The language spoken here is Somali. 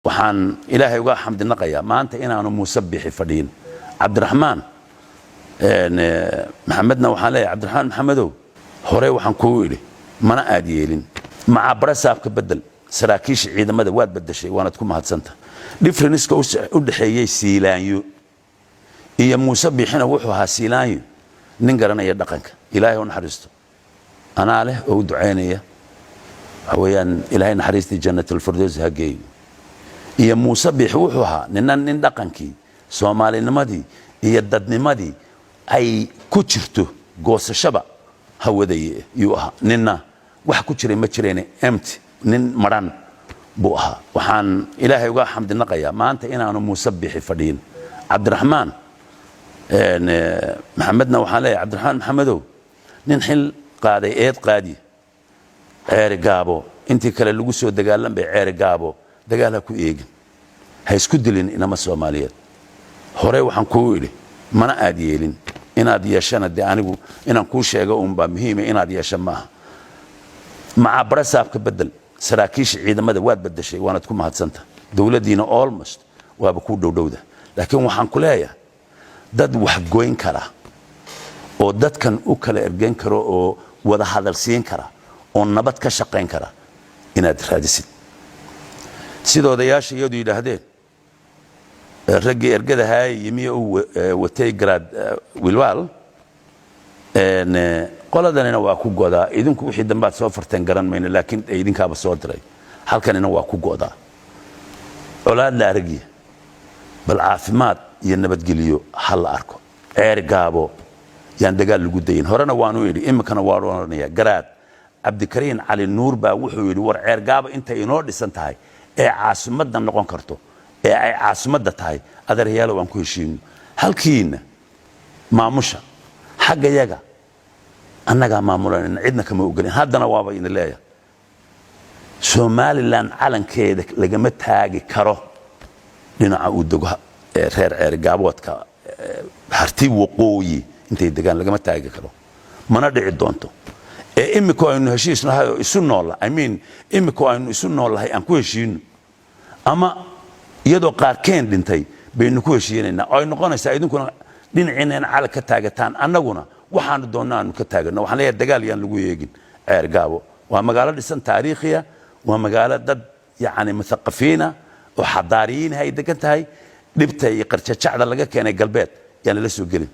Waxaan Ilaahay uga xamdinaqayaa maanta inaanu Muuse Bixi fadhiyin. Cabdiraxmaan Maxamedna waxaan leeyahay, Cabdiraxmaan Maxamedow, horey waxaan kuu idhi mana aad yeelin. Maca barasaabka bedel, saraakiisha ciidamada waad bedeshay, waanad ku mahadsanta. Difference-ka u dhexeeyey Siilaanyo iyo Muuse Biixina wuxuu ahaa, Siilaanyo nin garanaya dhaqanka, Ilaahay u naxariisto, anaa leh oo u ducaynaya, waxa weeyaan Ilaahay naxariistii Jannatulfirdows ha geeyo, iyo Muuse Biixi wuxuu ahaa nina nin dhaqankii, Soomaalinimadii iyo dadnimadii ay ku jirto, goosashaba ha wadaye yuu ahaa. Ninna wax ku jiray ma jireen, empty, nin maran buu ahaa. Waxaan Ilaahay uga xamdinaqayaa maanta inaanu Muuse Bixi fadhiyin. Cabdiraxmaan Maxamedna waxaan leeyahay, Cabdiraxmaan Maxamedow, nin xil qaaday eed qaadi. Ceeri Gaabo intii kale lagu soo dagaalan bay, Ceeri Gaabo dagaal ha ku eegin, ha isku dilin inama Soomaaliyeed. Horey waxaan kuu idhi mana aad yeelin. Inaad yeeshana dee anigu inaan kuu sheego unbaa muhiima, inaad yeesha maaha. Maca barasaabka bedel, saraakiisha ciidamada waad bedeshay, waanad ku mahadsanta. Dowladdiina almost waaba kuu dhowdhowda, laakiin waxaan ku leeyahay dad wax goyn kara oo dadkan u kala ergeyn kara oo wada hadal siin kara oo nabad ka shaqayn kara inaad raadisid, sida odayaasha iyadu yidhaahdeen, raggii ergadahaa yimiye u watay Garaad Wilwaal. Qoladanina waa ku godaa, idinku wixii dambaad soo farteen garan mayno, laakiin idinkaaba soo diray halkanina waa ku godaa. Colaad la aragiya, bal caafimaad iyo nabadgeliyo ha la arko. Ceeri Gaabo yaan dagaal lagu dayin. Horena waanu idhi, iminkana waanu odhanaya. Garaad Cabdikariin Cali Nuur baa wuxuu yidhi, war Ceer Gaabo intay inoo dhisan tahay ee caasimadda noqon karto ee ay caasimadda tahay, adeeryaalo, aan ku heshiino. Halkiina maamusha, xagga yaga annagaa maamulanayna, cidna kama ogolin. Haddana waaba idin leeyahay, Somaliland calankeeda lagama taagi karo dhinaca uu dego reer Ceerigaaboodka. Harti waqooyi intay degaan lagama taagi karo, mana dhici doonto. Ee imika aynu heshiisnahay oo isu noolla, I mean, imika aynu isu noollahay aan ku heshiino, ama iyadoo qaarkeen dhintay baynu ku heshiinaynaa oo ay noqonaysaa idinkuna dhinaciina in calan ka taagataan, annaguna waxaanu doonna aanu ka taagano. Waxaan leeyahay, dagaal yaan lagu eegin Ceergaabo. Waa magaalo dhisan, taariikhiya, waa magaalo dad yacni muthaqafiina oo xadaariyiin ay degan tahay. Dhibta iyo qarjajacda laga keenay galbeed yaan lala soo gelin.